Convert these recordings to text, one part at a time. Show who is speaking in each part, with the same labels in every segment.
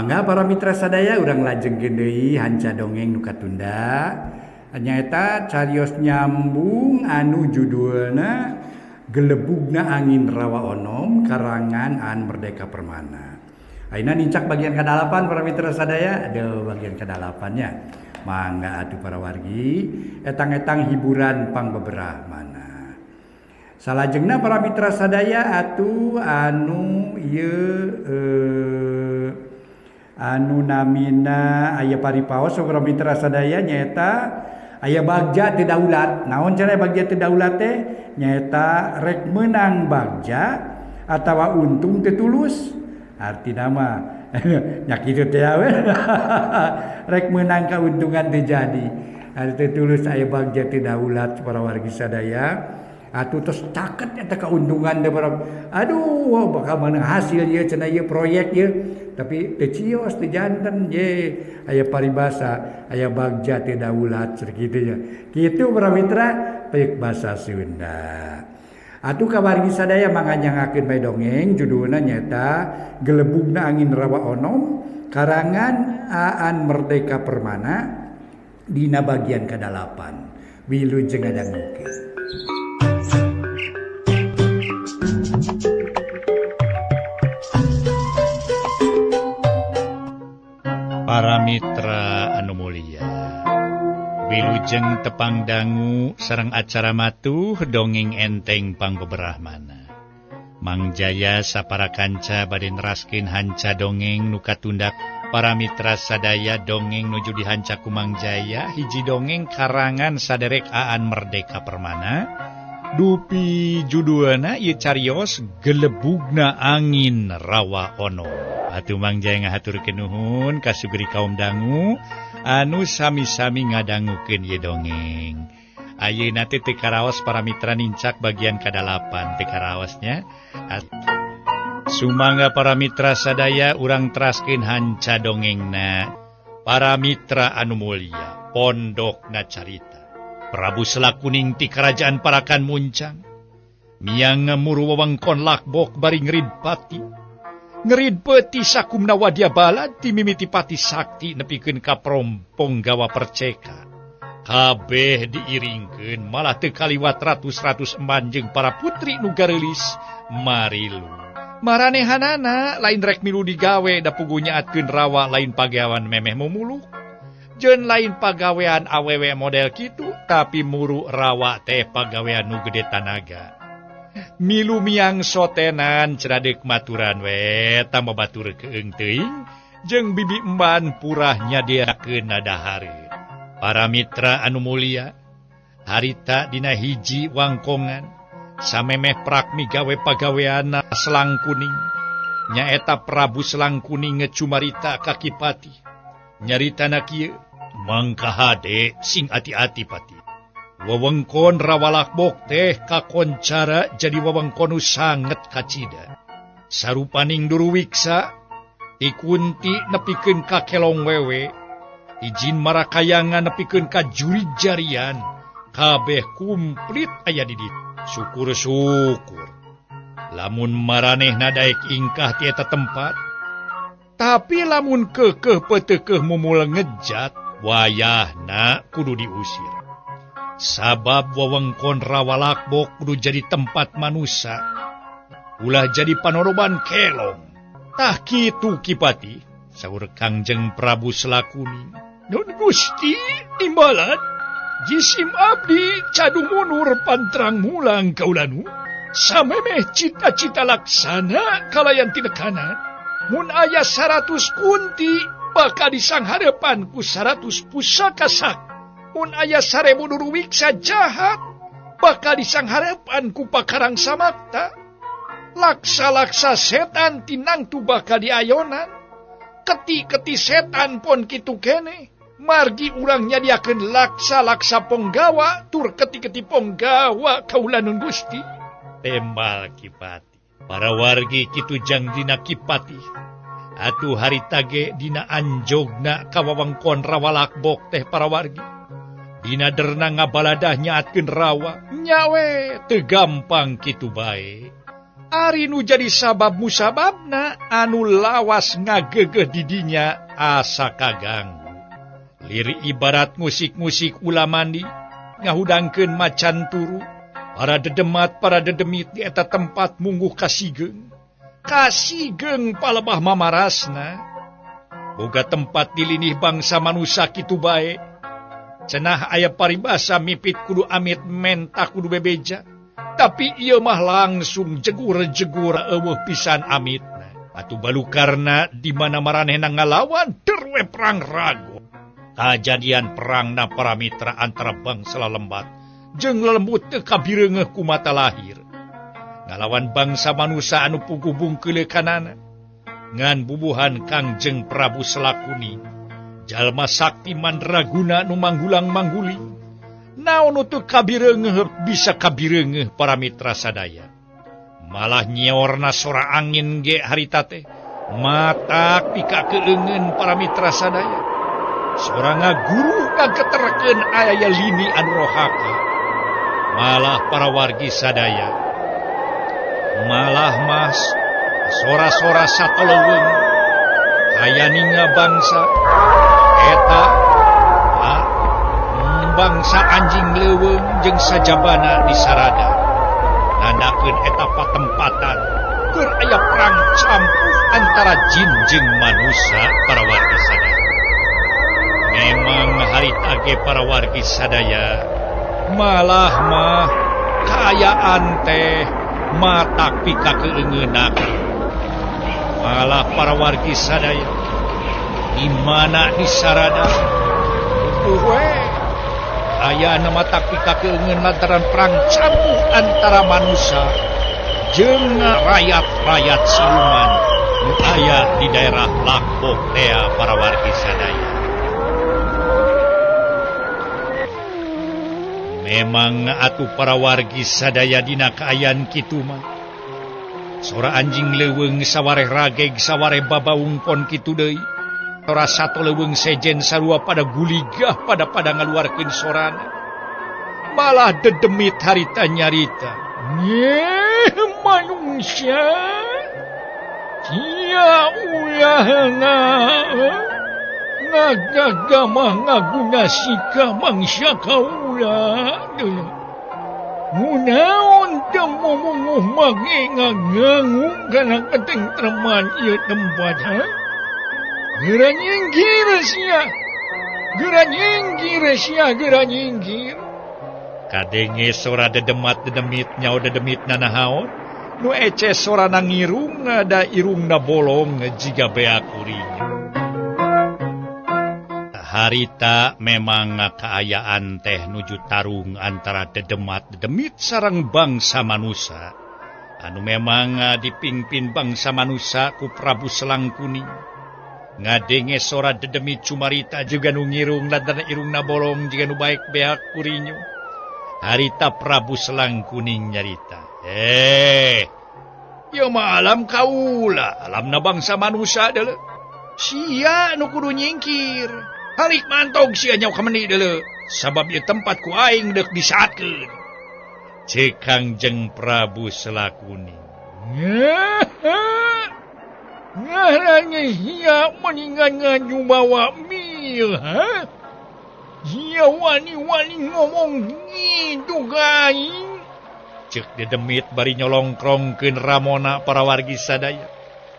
Speaker 1: Mangga para mitra sadaya urang lajengkeun deui hanca dongeng nu katunda nyaeta carios nyambung anu judulna Gelebugna Angin Rawa Onom karangan Aan Merdeka Permana. Ayeuna nincak bagian kadalapan para mitra sadaya, aduh bagian kadalapannya. Mangga atuh para wargi etang-etang hiburan pangbeberah mana. Salajengna para mitra sadaya atuh anu ieu anu namina aya paripaos para mitra sadaya nyaeta aya bagja teu daulat. Naon cenah bagja teu daulat teh? Nyaeta rek meunang bagja atawa untung teu tulus. Artina mah nya kitu teh we. Rek meunang kauntungan teu jadi. Ari teu tulus aya bagja teu daulat para wargi sadaya. Atuh tos caket eta kauntungan teh para aduh bakal meunang hasil ieu cenah ieu proyek ieu tapi teu cios teu janten ye aya paribasa aya bagja teu daulat cenah kitu nya. Kitu para mitra peuk basa Sunda. Atuh ka wargi sadaya manganyangakeun bae dongeng judulna nyaeta Gelebugna Angin Rawa Onom karangan Aan Merdeka Permana dina bagian kadalapan. Wilujeng ngadangukeun.
Speaker 2: Para mitra anu mulia, wilujeng tepang dangu sareng acara matuh dongeng enteng pangbeberahmana. Mang Jaya sapara kanca bade neraskeun hanca dongeng nu katundak. Para mitra sadaya dongeng nuju dihanca ku Mang Jaya hiji dongeng karangan saderek Aan Merdeka Permana dupi judulna ieu carios Gelebugna Angin Rawa Onom. Atuh Mang Jaya ngahaturkeun nuhun ka sugri kaum dangu anu sami-sami ngadangukeun ieu dongeng. Ayeuna teh teu karaos para mitra nincak bagian kadalapan teu karaosnya. Sumangga para mitra sadaya urang teraskeun hanca dongengna. Para mitra anu mulia, pondokna carita. Prabu Selakuning ti kerajaan Parakan Muncang miang ngemuru wewengkon Lakbok bari ngerid pati. Ngerid peti sakumna wadya balad ti mimiti pati sakti nepikeun ka prompong gawa perceka. Kabeh diiringkeun malah teu kaliwat ratus-ratus eman jeung para putri nu gareulis marilu. Maranehanana lain rek milu digawe da puguh nyaatkeun rawa lain pagawean memeh mumuluk. Jeung lain pagawean awewe model kitu tapi muru rawa teh pagawean nu gede tanaga. Milu miang sotenan ceradeuk maturan we tambah batur keung teuing jeung bibi emban purah nyadiakeun dahare. Para mitra anu mulia, harita dina hiji wangkongan samemeh prak migawe pagaweanna Selang Kuning. Nyaeta Prabu Selang Kuning ngecumarita ka Ki Pati. Nyaritana kieu, mangka hade sing ati-ati pati. Wewengkon Rawalakbok teh kakoncara jadi wewengkon nu sanget kacida. Sarupaning duruwiksa ti kunti nepikeun ka kelong wewe, izin marakayangan nepikeun ka jurig jarian, kabeh kumplit aya di ditu. Syukur-syukur lamun maranehna daek ingkah ti eta tempat. Tapi lamun keukeuh peuteukeuh mumul ngejat, wayahna kudu diusir. Sabab wewengkon Rawalakbok kudu jadi tempat manusa, ulah jadi panoroban kelong. Tah kitu Ki Pati, saur Kangjeng Prabu Selakuning. Nun Gusti imbalan jisim abdi cadu munur pantrang mulang kaulanu. Samemeh cita-cita laksana kalayan tinekanan. Mun aya 100 kunti bakal disangharepan ku 100 pusaka sak. Mun aya 1000 duruwiksa jahat bakal disangharepan ku pakarang samakta. Laksa-laksa setan tinangtu bakal diayonan. Keti-keti setan pon kitu kene. Margi urang nyadiakeun laksa-laksa ponggawa tur keti-keti ponggawa kaulanun Gusti. Tembal Ki Pati. Para wargi kitu jang dina Ki Pati. Atuh harita ge dina anjogna ka wewengkon Rawalakbok teh para wargi. Dina derna ngabaladah nyaatkeun rawa, nyawe teu gampang kitu bae. Ari nu jadi sabab musababna anu lawas ngagegeh didinya asa kaganggu. Liri ibarat musik-musik ulamandi ngahudangkeun macan turu. Para dedemat, para dedemit di eta tempat mungguh kasigeung. Kasigeung palebah mamarasna. Boga tempat dilinih bangsa manusa kitu bae. Cenah aya paribasa mipit kudu amit menta kudu bebeja. Tapi ieu mah langsung jegur-jegur eueuh pisan amitna. Atuh balukarna di mana maranehna ngalawan terwe perang rago. Kajadian perangna para mitra antara bangsa lembat jeung lelembut teu kabireungeuh ku mata lahir. Ngalawan bangsa manusa anu puguh bungkeulekanana. Ngan bubuhan Kangjeng Prabu Selakuni jalma sakti mandraguna nu manggulang-mangguling. Naon nu teu kabireungeuh bisa kabireungeuh para mitra sadaya. Malah nyeorna sora angin ge harita teh matak pika keungeun para mitra sadaya. Sora ngaguru ngageterkeun aya lini anu rohaka. Malah para wargi sadaya. Malah mas sora-sora satoleuweung aya ninga bangsa eta bangsa anjing leuweung jeung sajabana di sarada. Nandakeun eta patempatan keur aya perang campuh antara jin jeung manusa para wargi sadaya. Memang harita ge para wargi sadaya malah mah kaayaan teh matak pika keungeunna. Malah para wargi sadaya di mana di sarada we aya matak pika keungeun lantaran perang campuh antara manusia jeung rakyat-rakyat siluman nu aya di daerah Lakbok tea para wargi sadaya. Memang atuh para wargi sadaya dina kaayaan kitu mah. Sora anjing leuweung sawareh rageg sawareh babaung pon kitu deui. Sora sato leuweung sejen sarua pada guligah pada ngaluarkeun sorana. Malah dedemit harita nyarita. Nyeh manusia. Sia ulahna. Ngagagamah ngaguna sika mangsa kaula. Munaon teu momongoh mage ngagangu kana katentreman ieu tempat ha? Geura nyingkir sia. Geura nyingkir sia, geura nyingkir. Kadenge sora dedemat dedemit nyawa dedemit nanahaon. Nu ece sora nangirung da irungna bolong jiga beak kuring. Harita memang kaayaan teh nuju tarung antara dedemat dedemit sareng bangsa manusa. Anu memang dipimpin bangsa manusa ku Prabu Selangkuning. Ngadenge sora dedemit cumarita juga nu ngirung lantaran irungna bolong jiga nu baek beak kurinyo. Harita Prabu Selangkuning nyarita. Ieu mah alam kaula, alamna bangsa manusa deuleu. Sia nu kudu nyingkir. Halik mantog sia nyaw kameni deuleu. Sabab ieu tempat ku aing deuk disaatkeun. Ceuk Kangjeng Prabu Selakuni. Ngaranna sia mendingan ngaju bawa mil, ha? Sia wani-wani ngomong gitu ka aing. Ceuk dedemit bari nyolongkrongkeun ramona para wargi sadaya.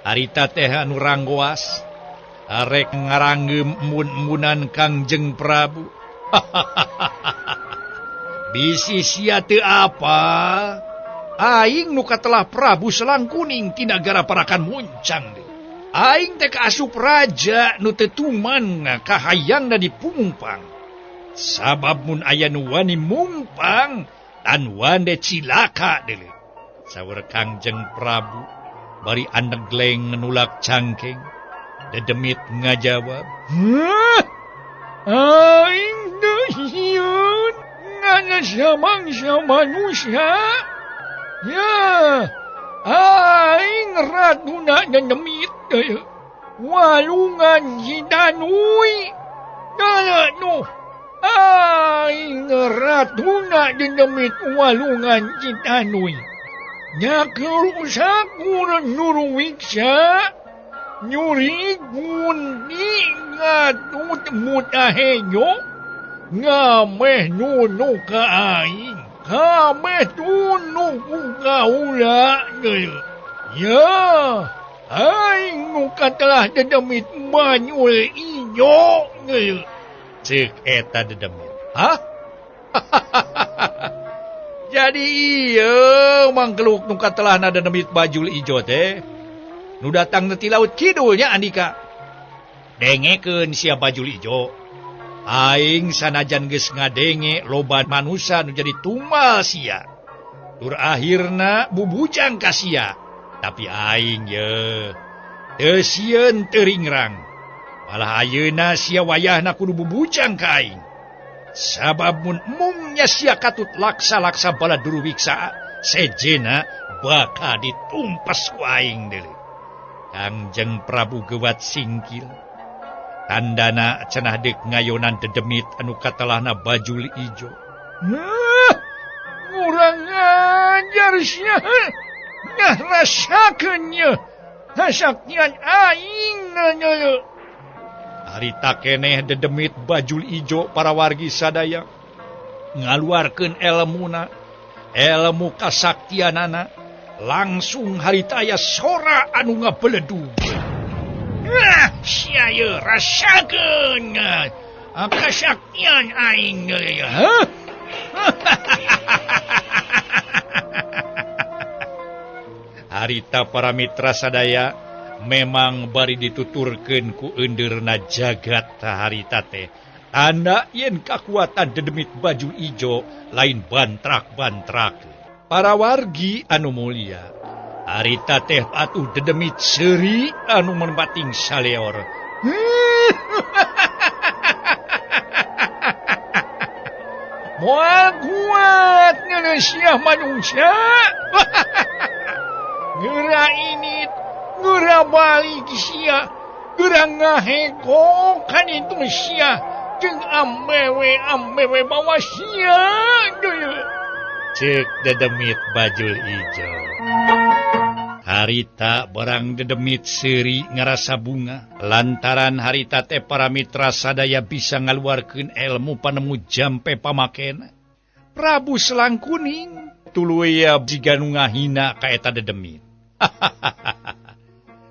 Speaker 2: Harita teh anu ranggoas. Arek ngaranggeum embun-embunan Kangjeng Prabu. Bisi sia teu apa? Aing nu katelah Prabu Selangkuning ti nagara Parakan Muncang deui. Aing teh kaasup raja nu teu tuman kahayangna dipungpang. Sabab mun aya nu wani mungpang tan wande cilaka deui. Saur Kangjeng Prabu bari anegleng nulak cangkeng. Dedemit ngajawab, "Hah? Aing teu sieun ngana samangsa manusia. Ya, aing ratuna dedemit teh. Walungan Citanui. Dala nu aing ratuna dedemit walungan Citanui. Nyakur sakur nyuru wiksa nyuri gundi ngatut mutahejo ngameh nunu ka aing kameh tunu ku kaula deuleu. Ya aing nu katelah dedemit banyul ijo deuleu. Ceuk eta dedemit. Hah? Jadi ieu mangkeluk nu katelahna dedemit bajul ijo teh nu datang ti laut kidulnya Andika. Dengekeun sia bajul ijo. Aing sanajan geus ngadenge loba manusa nu jadi tumbal sia. Tur akhirna bubujang ka sia. Tapi aing ye teu sieun teu ringrang. Malah ayeuna sia wayahna kudu bubujang ka aing. Sabab mun mungnya sia katut laksa-laksa bala duruwiksa sejena bakal ditumpas ku aing deuleu. Kangjeng Prabu gewat singkil. Tandana cenah deuk ngayonan dedemit anu katelahna bajul ijo. Ngurang ajar sia. Nah rasakeun ye. Kasaktian aing deuleu. Harita keneh dedemit bajul ijo para wargi sadaya ngaluarkeun elmuna, elmu kasaktianana, langsung harita aya sora anu ngabeledug. Ah, sia ye rasakeun kasaktian aing deuleu. Hah? Harita para mitra sadaya memang bari dituturkeun ku eundeurna jagat harita teh. Tanda yen kakuatan dedemit baju ijo lain bantrak-bantrak. Para wargi anu mulia, harita teh atuh dedemit seuri anu membating saleor. Moal kuat ngeuneuh manusia. Geura ini geura balik sia, geura ngahego kan itu sia, jeung ambewe bawa sia deuleu. Ceuk dedemit bajul ijo. Harita barang dedemit seuri ngarasa bunga lantaran harita teh para mitra sadaya bisa ngaluarkeun elmu panemu jampe pamakena. Prabu Selangkuning tuluy jiga nu ngahina ka eta dedemit.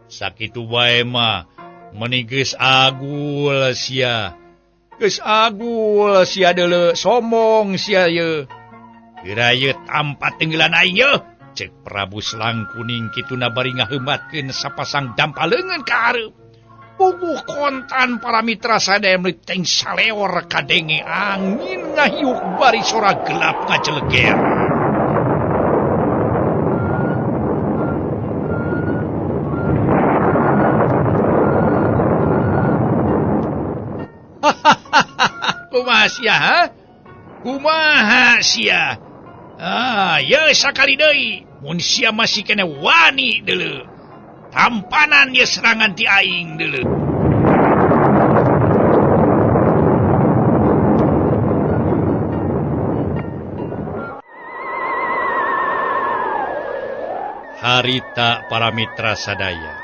Speaker 2: Sakitu wae mah meuni geus agul sia. Geus agul sia deuleu sombong sia ye. Geura ye tampa tenggelan aing ye. Cek Prabu Selangkuning kituna bari ngaheumatkeun sapasang dampa leungeun ka hareup. Puguh kontan para mitra sadaya meuli teng saleor kadenge angin ngahiuk bari sora gelap ngajeleger. Kumaha sia, ha? Kumaha sia? Ah, ye sakali deui. Mun sia masih kene wani deuleu. Tampanan ye serangan ti aing deuleu. Harita para mitra sadaya.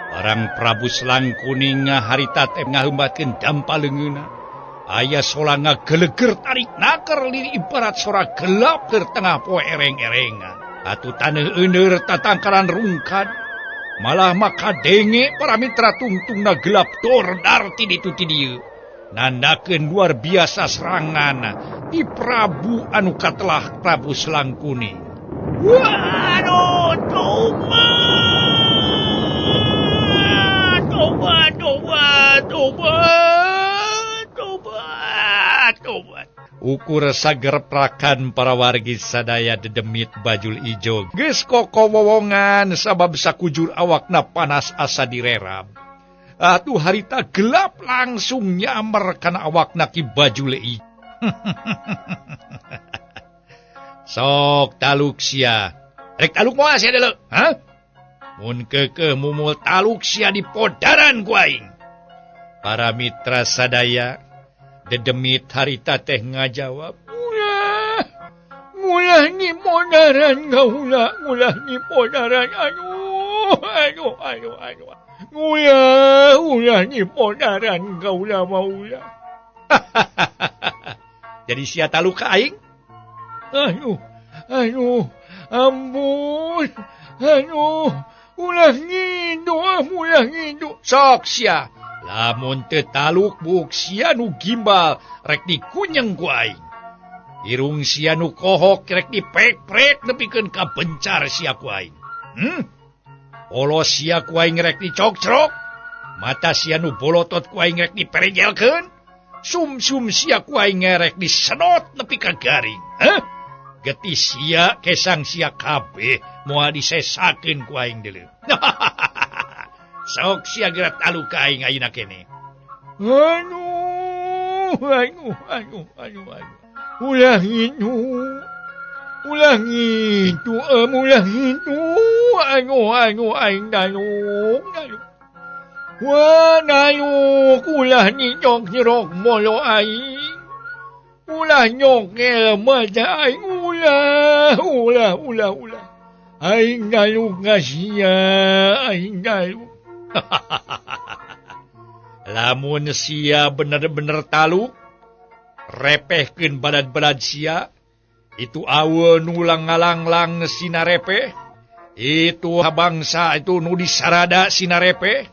Speaker 2: Barang Prabu Selangkuning harita teh ngahembatkeun dampa leungeunna. Aya sola ngageleger tarik naker liri ibarat sora gelap keur tengah poe ereng-erengan. Atuh taneuh euneur tatangkaran rungkad. Malah maka denge para mitra tungtungna gelap dordar ti ditu ti dieu. Nandakeun luar biasa serangan ti Prabu anu katelah Prabu Selangkuning. Waduh, tobat. Tobat, tobat, tobat. Tobat, tobat. Ukur sagerprakan para wargi sadaya dedemit bajul ijo geus kokowowongan sabab sakujur awakna panas asa direrab. Atuh harita gelap langsung nyamber kana awakna ki bajul ijo. Sok taluk sia. Rek taluk moal sia deuleu, ha? Mun keukeuh mumul taluk sia di podaran ku aing. Para mitra sadaya dedemit harita teh ngajawab, "Ngulah,
Speaker 3: Ulah ngiponaran kaula, ulah ngiponaran. Aduh, aduh, aduh, aduh. Ulah, ulah ngiponaran kaula mah ulah.
Speaker 2: Jadi sia taluk ka aing?
Speaker 3: Aduh, aduh, ampun. Aduh, ulah ngidu, ulah ngidu.
Speaker 2: Sok sia. Lamun teu taluk buuk sia nu gimbal rek dikunyeng ku aing. Irung sia nu kohok rek diprek-prek nepikeun ka bencar sia ku aing. Polos sia ku aing rek dicokcrok. Mata sia nu bolotot ku aing rek diperejelkeun. Sumsum sia ku aing rek disedot nepi ka garing. Hah? Getih sia kesang sia kabeh moal disesakeun ku aing deuleu. Sok sia geura taluk ka aing ayeuna keneh.
Speaker 3: Aduh, aduh, aduh, aduh, aduh. Ulah ngitu. Ulah ngitu, ulah ngitu. Aduh, aduh, aing daluk, daluk. Wah, daluk, ulah nyok-nyerok molo aing. Ulah nyokel mata aing, ulah, ulah, ulah, ulah. Aing daluk ngasia, aing daluk.
Speaker 2: Lamun sia bener-bener taluk, repehkeun balad-balad sia, itu awe nulang ngalanglang sina repeh, itu bangsa itu nu disarada sina repeh,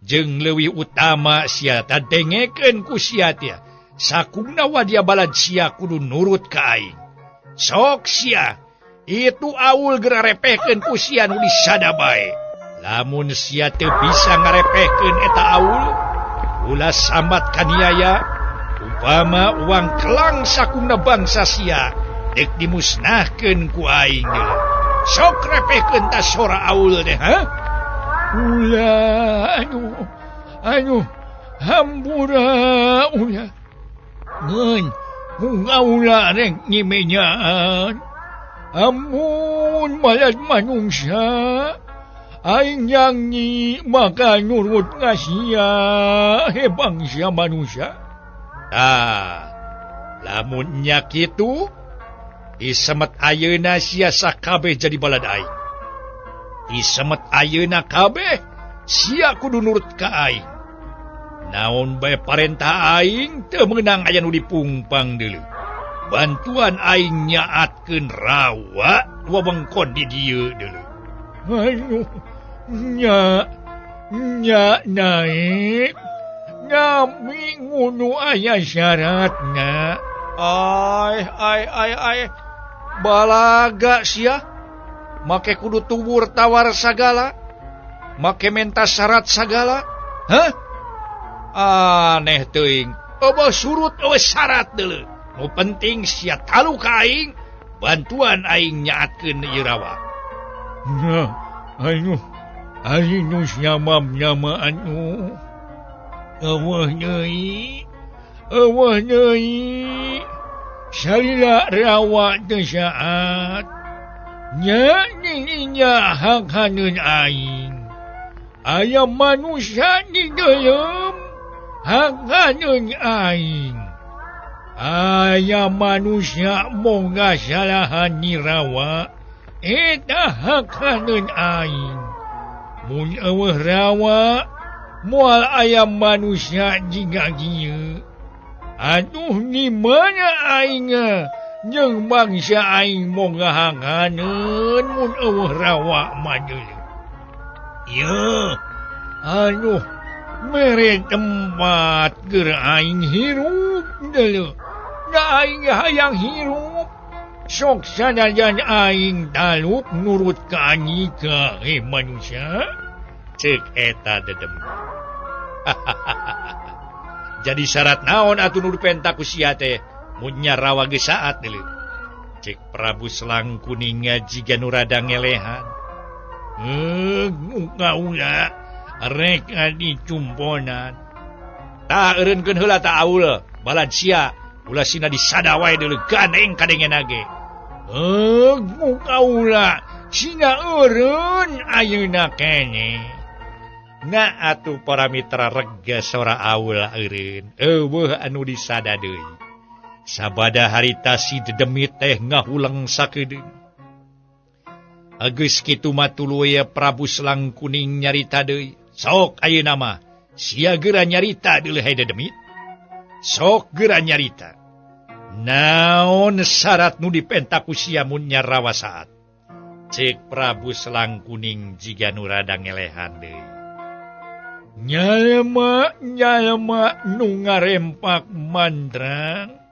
Speaker 2: jeung leuwih utama sia ta dengekeun ku sia teh. Sakungna wadia balad sia kudu nurut ka aing. Sok sia, itu aul geura repehkeun ku sia nu disada bae. Lamun sia teu bisa ngarepehkeun eta aul, ulah sambat kaniaya, upama uang kelang sakungna bangsa sia dek dimusnahkeun ku aing deui. Sok repehkeun ta sora aul teh, ha?
Speaker 3: Ulah, aduh, aduh, hampura ulah. Ngeun, ulah rek nyimenyaan. Ampun balad manungsa. Aing nyanyi maka nurut ngasia he bangsa manusia.
Speaker 2: Ah, lamun nya kitu disemet ayeuna sia sakabeh jadi balad aing. Disemet ayeuna kabeh sia kudu nurut ka aing. Naon bae parentah aing teu meunang aya nu dipungpang deuleu. Bantuan aing nyaatkeun rawa wewengkon di dieu deuleu.
Speaker 3: Aduh, nya, nya naik, nami ngunu aya syaratna.
Speaker 2: Ai, ai, ai, ai, balaga sia, make kudu tubur tawar sagala, make menta syarat sagala, hah? Aneh teuing, eueuh surut eueuh syarat deuleu. Nu penting sia taluk ka aing, bantuan aing nyaatkeun ieu rawa.
Speaker 3: Nah, aduh, aing nu nyamam-nyama anu. Eueuh deui, eueuh deui. Salila rawa teu saat. Nya dirinya hak haneun aing. Aya manusia di dalam hak haneun aing. Aya manusia moga salahan nirawa. Eta hak haneun aing. Mun eueuh rawa moal aya manusia jiga kieu. Aduh di mana aing jeung bangsa aing moga hak haneun mun eueuh rawa mah deuleu. Yeuh, aduh mere tempat keur aing hirup deuleu. Da aing hayang hirup. Sok sanajan aing taluk nurut ka anyika he manusia.
Speaker 2: Ceuk eta dedem. Jadi syarat naon atuh nu dipenta ku sia teh mun nya rawa geus saat deuleu. Cek Prabu Selang Kuning jiga nu rada ngelehan.
Speaker 3: Kaula rek dicumponan.
Speaker 2: Tah eureunkeun heula ta aul balad sia ulah sina disada wae deuleu gandeng kadengena ge.
Speaker 3: Kaula sina eureun ayeuna keneh.
Speaker 2: Nah atuh para mitra rega sora aul eureun eueuh anu disada deui. Sabada harita si dedemit teh ngahuleng sakedeung. Geus kitu mah tuluy Prabu Selang Kuning nyarita deui. Sok ayeuna mah sia geura nyarita deuleu he dedemit. Sok geura nyarita. Naon syarat nu dipenta ku sia mun nyarawa saat? Cek Prabu Selang Kuning jiga nu rada ngelehan deui.
Speaker 3: Nyalema-nyalema nu ngarempak mandrang.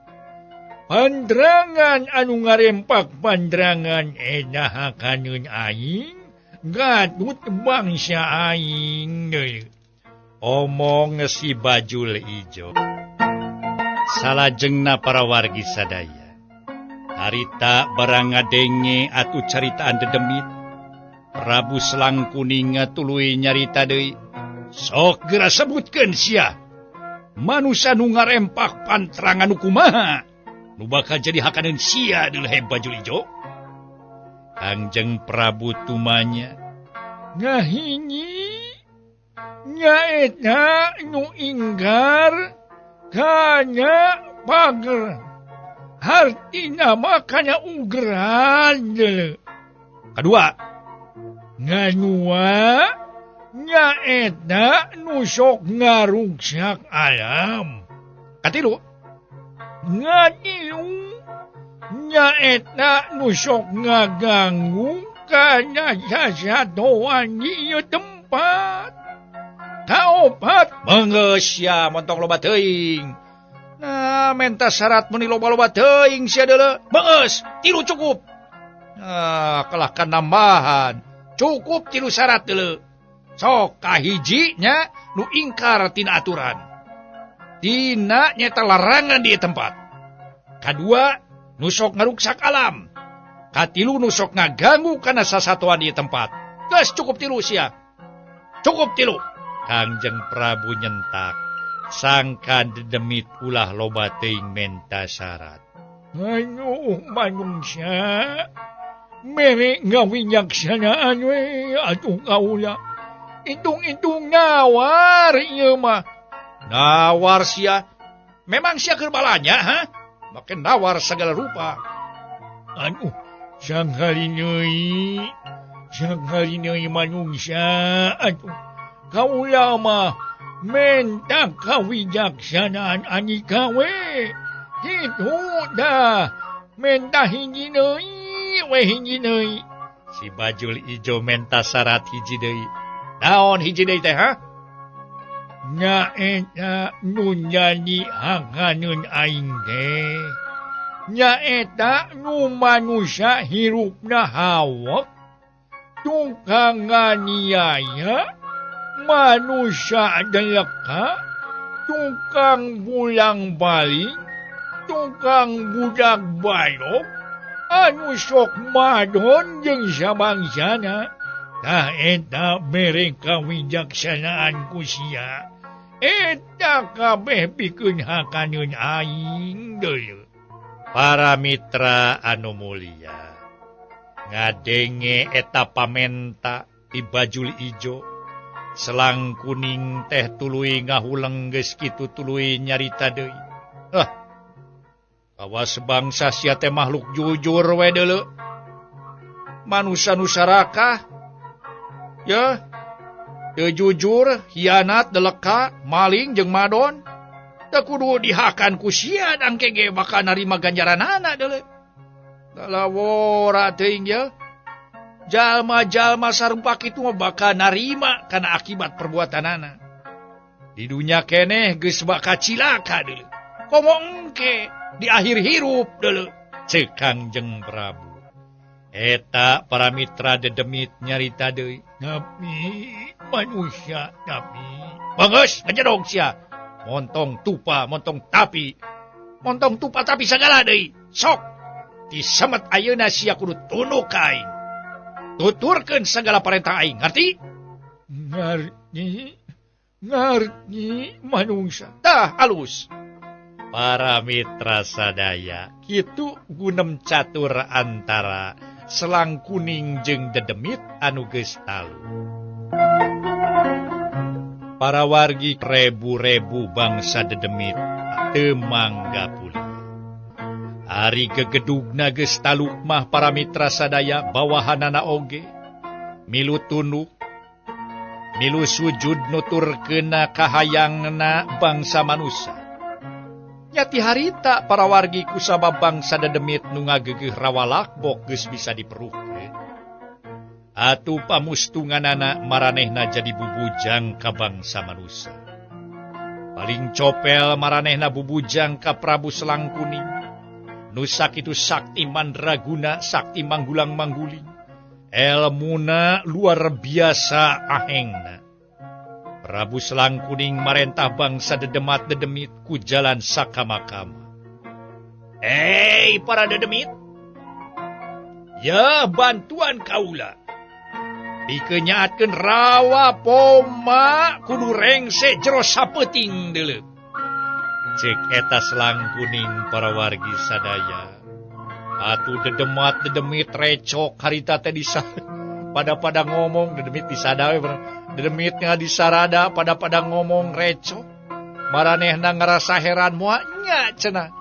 Speaker 3: Pandrangan anu ngarempak pandrangan edah kanun aing gatut bangsa aing deui.
Speaker 2: Omong si Bajul Ijo. Salajengna para wargi sadaya. Harita barang ngadenge atuh caritaan dedemit. Prabu Selang Kuning tuluy nyarita deui. Sok geura sebutkeun sia. Manusa nu ngarempak pantrangan nu kumaha? Nu bakal jadi hakaneun sia deuleu he Bajul Ijo. Kangjeng Prabu tumanya
Speaker 3: ngahiji nyaeta nu inggar kana pager hartina mah kana ugeran deuleu.
Speaker 2: Kadua
Speaker 3: nganua nyaeta nu sok ngaruksak alam.
Speaker 2: Katilu
Speaker 3: ngatilu nyaeta nu sok ngaganggu kana sasatoan di ieu tempat. Kaopat
Speaker 2: Menggeus sia montong loba teuing. Nah, menta syarat meni loba-loba teuing sia deuleu. Beus, tilu cukup. Nah, kalahkan nambahan. Cukup tilu syarat deuleu. Sok kahiji nya nu ingkar tina aturan. Tina nyata larangan di tempat. Kadua, nu sok ngaruksak alam. Katilu nu sok ngaganggu kana sasatoan di tempat. Geus cukup tilu sia. Cukup tilu. Kangjeng Prabu nyentak. Sangkan dedemit ulah loba teuing menta syarat.
Speaker 3: Aduh manungsa. Mere ngawinjaksanaan we atuh kaula. Itung-itung nawar ieu mah.
Speaker 2: Nawar sia. Memang sia keur balanya, ha? Make nawar segala rupa.
Speaker 3: Aduh, sangkali deui. Sangkali deui manungsa. Aduh, kaula mah menta kawijaksanaan anika we. Kitu dah. Menta hiji deui, we hiji deui.
Speaker 2: Si Bajul Ijo menta syarat hiji deui. Naon hiji deui teh, ha?
Speaker 3: Nyaeta nu jadi hakaneun aing teh. Nyaeta nu manusia hirupna hawek, tukang nganiaya, manusia deleka, tukang bulang baling, tukang budak balok, anu sok madon jeung sabangsana. Tah eta mere kawijaksanaan ku sia. Eta kabeh pikeun hakaneun aing deuleu.
Speaker 2: Para mitra anu mulia, ngadenge eta pamenta di Bajul Ijo. Selang Kuning teh tuluy ngahuleng geus kitu tuluy nyarita deui. Ah, kawas bangsa sia teh makhluk jujur we deuleu. Manusa nu sarakah, ya, teu jujur, hianat, deleka, maling jeung madon. Teu kudu dihakan ku sia dangke ge bakal narima ganjaranana deuleu. Lalawora teuing ye. Jalma-jalma sarupa kitu mah bakal narima kana akibat perbuatanana. Di dunya keneh geus bakal cilaka deuleu. Komo engke di akhir hirup deuleu. Ceuk Kangjeng Prabu. Eta para mitra dedemit nyarita deui.
Speaker 3: Tapi manusia tapi
Speaker 2: Bagus ngajedog sia. Montong tupa, montong tapi. Montong tupa tapi sagala deui. Sok disemet ayeuna sia kudu tunduk ka aing. Tuturkeun sagala parentah aing, ngarti?
Speaker 3: Ngarti. Ngarti manungsa.
Speaker 2: Tah alus. Para mitra sadaya, kitu gunem catur antara Selang Kuning jeung dedemit anu geus talu. Para wargi rebu-rebu bangsa dedemit teu mangga pulih. Ari gegedugna geus taluk mah para mitra sadaya bawahanana oge milu tunduk milu sujud nuturkeuna kahayangna bangsa manusia. Nyati harita para wargi kusabab bangsa dedemit nu ngagegeuh rawalakbok geus bisa diperuhkeun. Atuh pamustunganana maranehna jadi bubujang ka bangsa manusia. Paling copel maranehna bubujang ka Prabu Selangkuning. Nu sakitu sakti mandraguna, sakti manggulang mangguling. Elmuna luar biasa ahengna. Prabu Selangkuning marentah bangsa dedemat dedemit ku jalan sakama-kama. Hei para dedemit, ya bantuan kaula. Pikeun nyaatkeun rawa poma kudu rengse jero sapeuting deuleu. Cek eta Selangkuning para wargi sadaya. Atuh dedemat dedemit recok harita teh disa pada-pada ngomong dedemit disada we dedemitnya disarada pada-pada ngomong recok. Maranehna ngarasa heran moal nya cenah.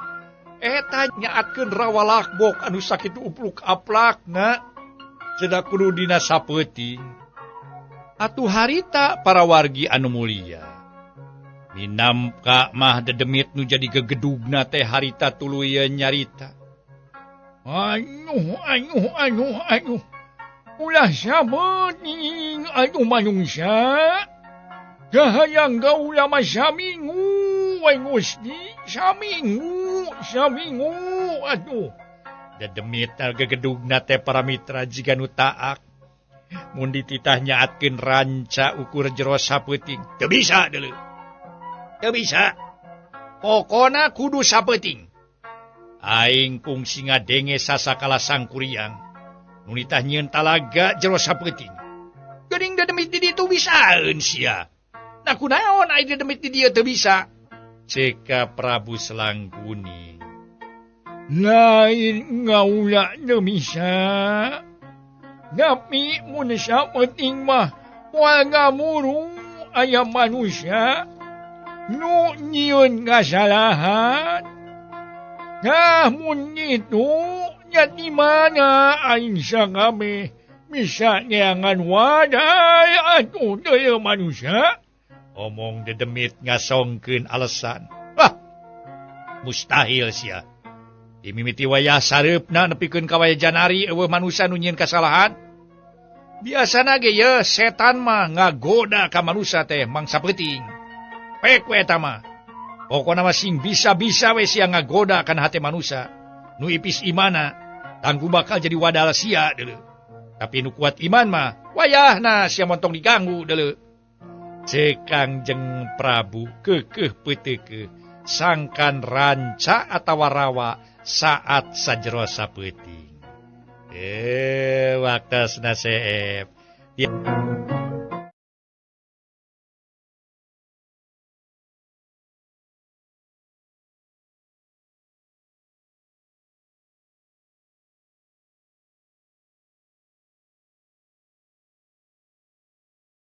Speaker 2: Eta nyaatkeun rawalakbok anu sakitu upluk aplakna cenah kudu dina sapeuting. Atuh harita para wargi anu mulia. Minamka mah dedemit nu jadi gegedugna teh harita tuluy nyarita.
Speaker 3: Aduh, aduh, aduh, aduh. Ulah sabeting aduh manungsa. Kahayang gaula mah samingu we Gusti, samingu, samingu aduh.
Speaker 2: Dedemit gegedugna teh para mitra jiga nu taak. Mun dititah nyaatkeun ranca ukur jero sapeuting. Teu bisa deuleu. Teu bisa. Pokona kudu sapeuting. Aing kungsi ngadenge sasakala sangkuriang. Nu nitah nyieun talaga jero sapeuting. Geuning dedemit di ditu bisaeun sia. Nah kunaon aing dedemit di dieu teu bisa? Ceka Prabu Selangkuning.
Speaker 3: Lain ngaula teu bisa. Tapi mun sapeuting mah moal ngamuru aya manusia nu nyieun kasalahan. Nah mun kitu nya di mana aing sakabeh bisa neangan wadai atuh deui manusia.
Speaker 2: Omong dedemit ngasongkeun alasan. Wah, mustahil sia. Dimimiti wayah sareupna nepikeun ka wayah janari eueuh manusia nu nyieun kasalahan. Biasana ge ye setan mah ngagoda ka manusia teh mangsa peuting. Pek we eta mah. Pokona mah sing bisa-bisa we sia ngagoda kana hate manusia. Nu ipis imana tanggu bakal jadi wadal sia deuleu. Tapi nu kuat iman mah wayahna sia montong diganggu deuleu. Ceuk Kangjeng Prabu keukeuh peuteukeuh sangkan ranca atawa rawa saat sajero sapeuting. Waktosna seep.